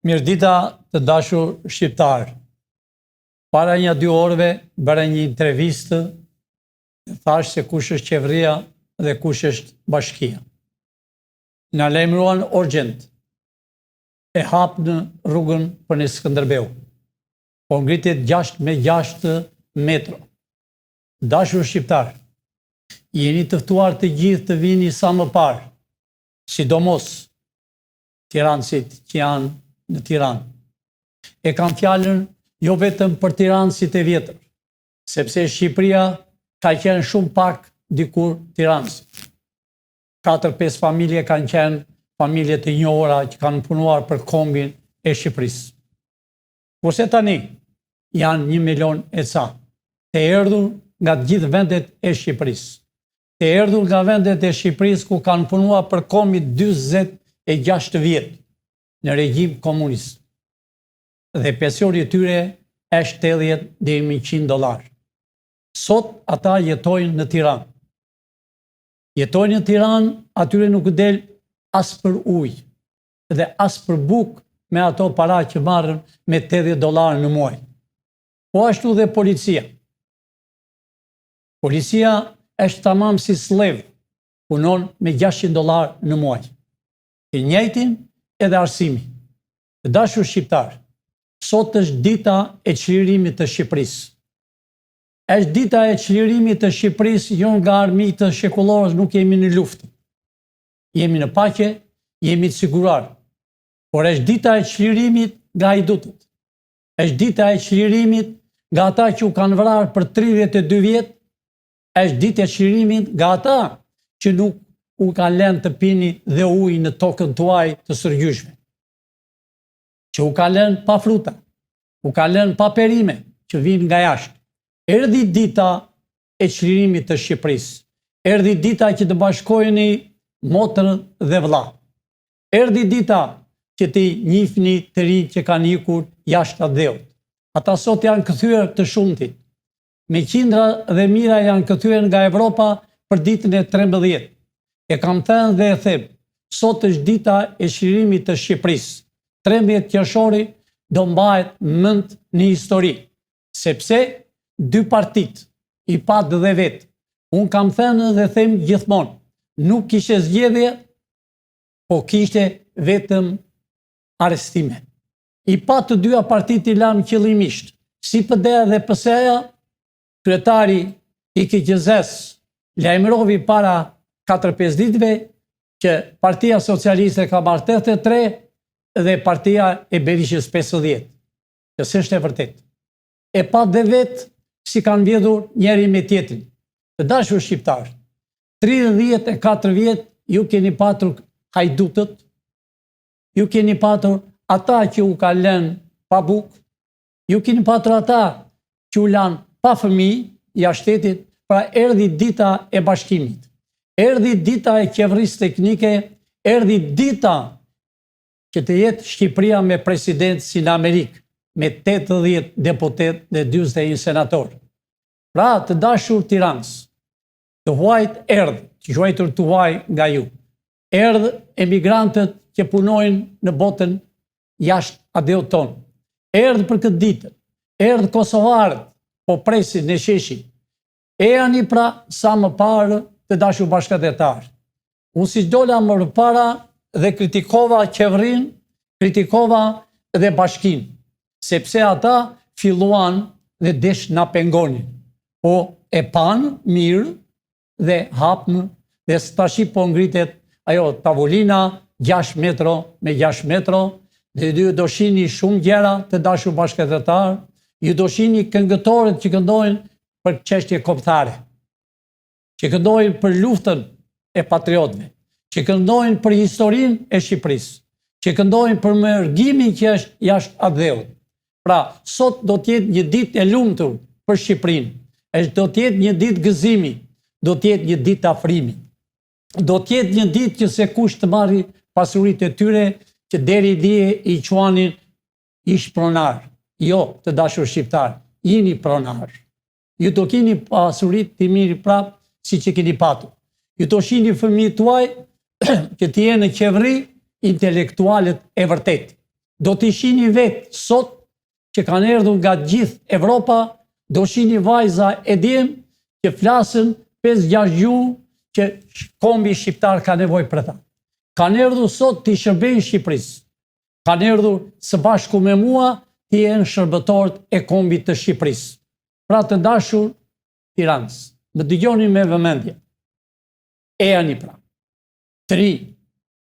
Mirëdita të dashur shqiptarë. Para nja dy orëve bëra një intervistë dhe thashë se kush është qeveria dhe kush është bashkia. Na lajmëruan urgjent. E hapnë rrugën për në Skënderbeu. Po ngritet 6 me 6 metro. Dashur shqiptarë, jeni të ftuar të gjithë të vini sa më parë, sidomos tiransit që janë në Tiranë. E kam fjalën jo vetëm për tiransit e vjetër, sepse Shqipëria ka qenë shumë pak dikur tiransit. 4-5 familje kanë qenë familje të njohura që kanë punuar për kombin e Shqipërisë. Kurse tani janë një milion e ca, të erdhur nga të gjithë vendet e Shqipërisë. Të erdhur nga vendet e Shqipërisë ku kanë punuar për kombin 46 vjet në regjim komunist. Dhe pensioni i tyre është 80 deri në 100 dollar. Sot ata jetojnë në Tiranë. Jetojnë në Tiranë, atyre nuk del as për ujë dhe as për bukë me ato para që marrin me 80 dollar në muaj. Po ashtu dhe policia. Policia është tamam si skllav, punon me 600 dollar në muaj. Të njëjtin edhe arsimi. Të dashur shqiptarë, sot është dita e çlirimit të Shqipërisë. Është dita e çlirimit të Shqipërisë, jo nga armiqtë shekullorë, nuk jemi në luftë. Jemi në paqe, jemi të siguruar. Por është dita e çlirimit nga hajdutët. Është dita e çlirimit nga ata që u kanë vrarë për 32 vjet, është dita e çlirimit nga ata që nuk u kanë lënë të pini dhe ujë në tokën tuaj të stërgjyshme. Që u kanë lënë pa fruta, u kanë lënë pa perime që vijnë nga jashtë. Erdhi dita e çlirimit të Shqipërisë. Erdhi dita që të bashkojeni motër dhe vëlla. Erdhi dita që t'i njihni të rinjtë që kanë ikur jashtë atdheut. Ata sot janë kthyer të shumtit. Me qindra dhe mijëra janë kthyer nga Evropa për ditën e 13. E kam thënë dhe e them, sot është dita e çlirimit të Shqipërisë. 13 qershori do mbahet mend në histori, sepse dy partitë i patë dhe vetë. Unë kam thënë dhe them gjithmonë, nuk kishte zgjedhje, po kishte vetëm arrestime. I patë të dyja partitë i lamë qëllimisht, si PD dhe PS-ja, kryetari i KQZ-së lajmëroi para 4-5 ditëve që Partia Socialiste ka marrë 83 dhe Partia e Berishës 50. Që s'është e vërtetë. E patë dhe vetë si kanë vjedhur njëri me tjetrin. Të dashur shqiptarë, 34 vjet ju keni patur hajdutët, ju keni patur ata që u ka lënë pa bukë, ju keni patur ata që u lanë pa fëmijë jashtë shtetit, pra erdhi dita e bashkimit. Erdhi dita e qeverisë teknike, erdhi dita që të jetë Shqipëria me president si në Amerikë, me 80 deputetë dhe 41 senatorë. Pra, të dashur tiranës, të huajt erdhë, të quajtur të huaj nga ju. Erdhë emigrantët që punojnë në botën jashtë atdheut tonë. Erdhë për këtë ditë, erdhë kosovarët, po presin në sheshin. Ejani pra sa më parë të dashur bashkatdhetarë. Unë siç dola më përpara dhe kritikova qeverinë, kritikova dhe bashkinë, sepse ata filluan dhe desh na pengonin. Po e panë mirë dhe hapnë dhe tashi po ngritet ajo tavolina 6 metro me 6 metro dhe ju do shihni shumë gjëra të dashur bashkatdhetarë, ju do shihni këngëtorët që këndojnë për çështje kombëtare. që këndojnë për luftën e patriotëve, që këndojnë për historinë e Shqipërisë, që këndojnë për mërgimin që është jashtë atdheut. Pra, sot do të jetë një ditë e lumtur për Shqipërinë. Është do të jetë një ditë gëzimi, do të jetë një ditë afrimi. Do të jetë një ditë që sekush të marri pasuritë e tyre që deri dje i quanin ish pronarë. Jo, të dashur shqiptarë, jini pronarë. Ju do keni pasuritë t'i merrni prapë siç e keni patur. Ju do shihni fëmijët tuaj që të jenë në qeveri intelektualët e vërtetë. Do t'i shini vetë sot që kanë erdhur nga gjithë Evropa, do shini vajza e djem që flasin 5-6 gjuhë që kombi shqiptar ka nevojë për ta. Kanë erdhur sot t'i shërbejnë Shqipërisë. Kanë erdhur së bashku me mua të jenë shërbëtorët e kombit të Shqipërisë. Pra të dashur tiranas, më dëgjoni me vëmendje. Ejani pra. Të rinj,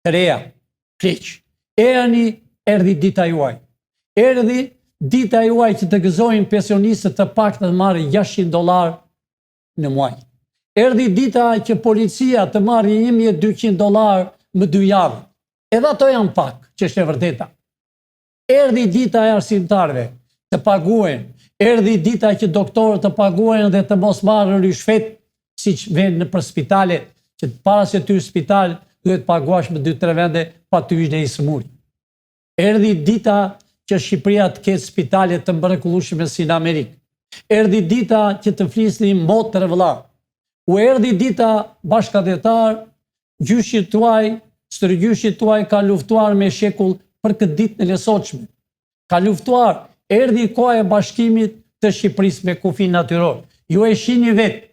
të reja, pleq. Ejani erdhi dita juaj. Erdhi dita juaj që të gëzojnë pensionistët të paktën të marrin 600 dollar në muaj. Erdhi dita që policia të marrë 1200 dollar më dy javë. Edhe ato janë pak, që është e vërteta. Erdhi dita e arsimtarëve të paguhen, erdhi dita që doktorët të paguhen dhe të mos marrë ryshfet, siç vjen nëpër spitale, që para se të hysh spital, duhet paguash më 2-3 vende pa të hysh në i sëmuri. Erdhi dita që Shqipëria të ketë spitale të mrekullueshme si në Amerikë. Erdhi dita që të flisni motër e vëlla. U erdhi dita bashkatdhetarë, gjyshit tuaj, stërgjyshit tuaj ka luftuar me shekull për këtë ditën e sotshme. Ka luftuar, erdhi koha e bashkimit të Shqipërisë me kufi natyror. Ju e shini vetë.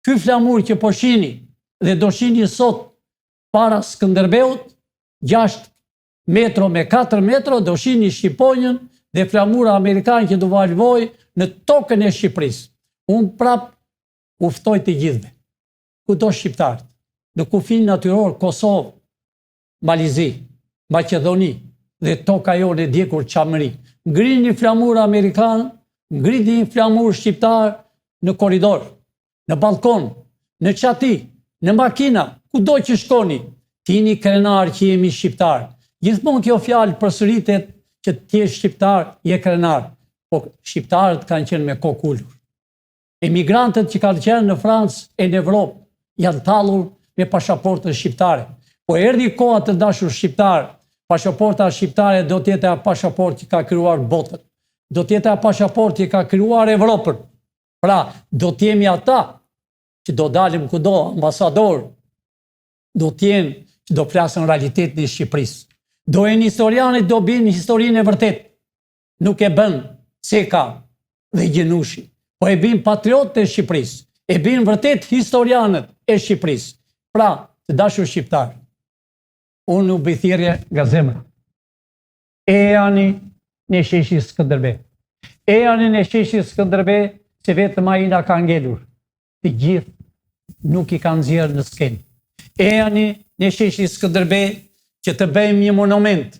Ky flamur që po shini dhe do shini sot para Skënderbeut, 6 metro me 4 metro do shini shqiponjën dhe flamura amerikan që do valvojë në tokën e Shqipërisë. Unë prap u ftoj të gjithëve, kudo shqiptarët, në kufin natyror Kosovë, Mal i Zi, Maqedoni dhe toka jonë e djegur Çamëri. Ngrini një flamur amerikan, ngrini një flamur shqiptar në korridor, në balkon, në çati, në makina, kudo që shkoni, të jeni krenar që jemi shqiptar. Gjithmonë kjo fjalë përsëritet që të jesh shqiptar, je krenar. Po shqiptarët kanë qenë me kokë ulur. Emigrantët që kanë qenë në Francë e në Evropë janë tallur me pashaportën shqiptare. Po erdhi koha të dashur shqiptar, pashaporta shqiptare do të jetë ajo pashaportë që ka krijuar botën. Do të jetë ajo pashaportë që ka krijuar Evropën. Pra, do të jemi ata që do dalim kudo, ambasador, do të jenë që do flasin realitetin e Shqipërisë. Do jenë historianët, do binë historinë e vërtetë. Nuk e bën Ceka dhe Gjenushi, po e binë patriotët e Shqipërisë, e binë vërtet historianët e Shqipërisë. Pra, të dashur shqiptarë, unë u bëj thirrje nga zemra. Ejani në sheshi Skënderbe. Ejani në sheshi Skënderbe se vetëm ai na ka ngelur. Të gjithë nuk i kanë nxjerrë në skenë. Ejani në sheshi Skënderbe që të bëjmë një monument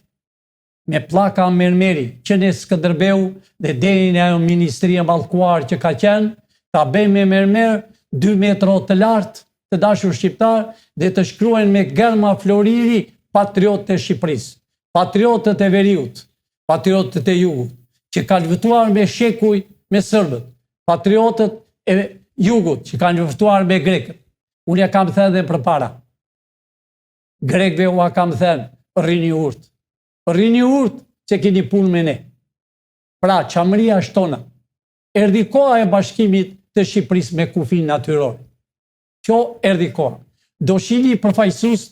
me pllaka mermeri që në Skënderbeu dhe deri në ajo ministri e mallkuar që ka qenë, ta bëjmë me mermer 2 metro të lartë, të dashur shqiptar, dhe të shkruajnë me gërma floriri patriotët e Shqipërisë, patriotët e veriut, patriotët e jugut, që kanë luftuar me shekuj me serbët, patriotët e jugut që kanë luftuar me grekët. Unë ja kam thënë dhe përpara. Grekëve ua kam thënë, rrini urtë. Rrini urtë që keni punë me ne. Pra, Çamëria është tona. Erdhi koha e bashkimit të Shqipërisë me kufin natyror. Kjo erdhi koha. Do shini përfaqësues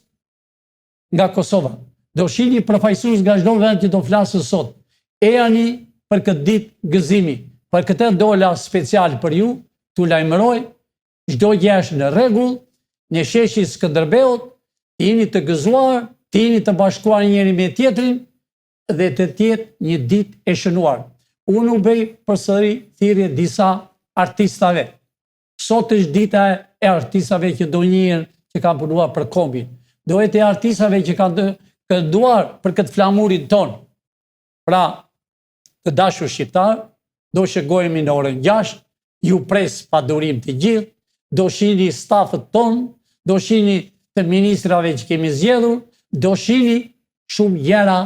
nga Kosova. Do shini përfaqësues nga çdo vend që do flasë sot. Ejani për këtë ditë gëzimi. Për këtë dola special për ju, t'u lajmëroj Çdo gjë është në rregull, në sheshin Skënderbeut, të jeni të gëzuar, të jeni të bashkuar njëri me tjetrin dhe të jetë një ditë e shënuar. Unë u bëj përsëri thirrje disa artistave. Sot është dita e artistave që do njihen që kanë punuar për kombin. Do jetë e artistave që kanë kënduar për këtë flamurin tonë. Pra, të dashur shqiptar, do shikohemi në orën 6, ju pres pa durim të gjithë, do shini stafët tonë, do shini të ministrave që kemi zgjedhur, do shini shumë gjëra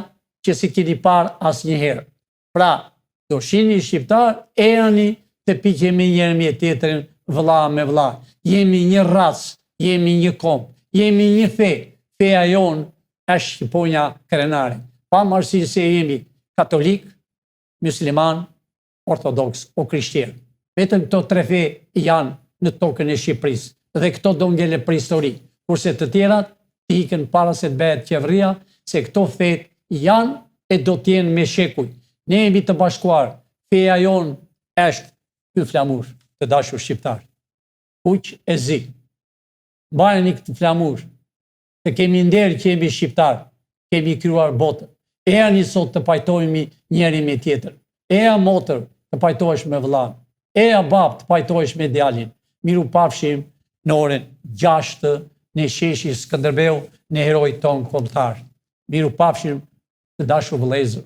që s'i keni parë asnjëherë. Pra, do shini shqiptar, ejani të piqemi njëri me tjetrin vëlla me vëlla. Jemi një racë, jemi një komb, jemi një fe, feja jonë është shqiponja krenare. Pavarësisht se jemi katolik, musliman, ortodoks o krishterë. Vetëm këto tre fe janë në tokën e Shqipërisë dhe këto do ngelen për histori, kurse të tjerat të ikën para se të bëhet qeveria, se këto fetë janë. e do të jenë me shekuj. Ne jemi të bashkuar, feja jonë është ky flamur, të dashur shqiptarë. Kuq e zi. Mbajeni këtë flamur, të kemi nder që jemi shqiptarë, kemi krijuar botën. Ejani sot të pajtohemi njëri me tjetër. Eja motër të pajtohesh me vëllanë. Eja babë të pajtohesh me djalin. Mirupafshim në orën 6 në sheshin Skënderbeu në heroin tonë kombëtar. Mirupafshim të dashur vëllezër.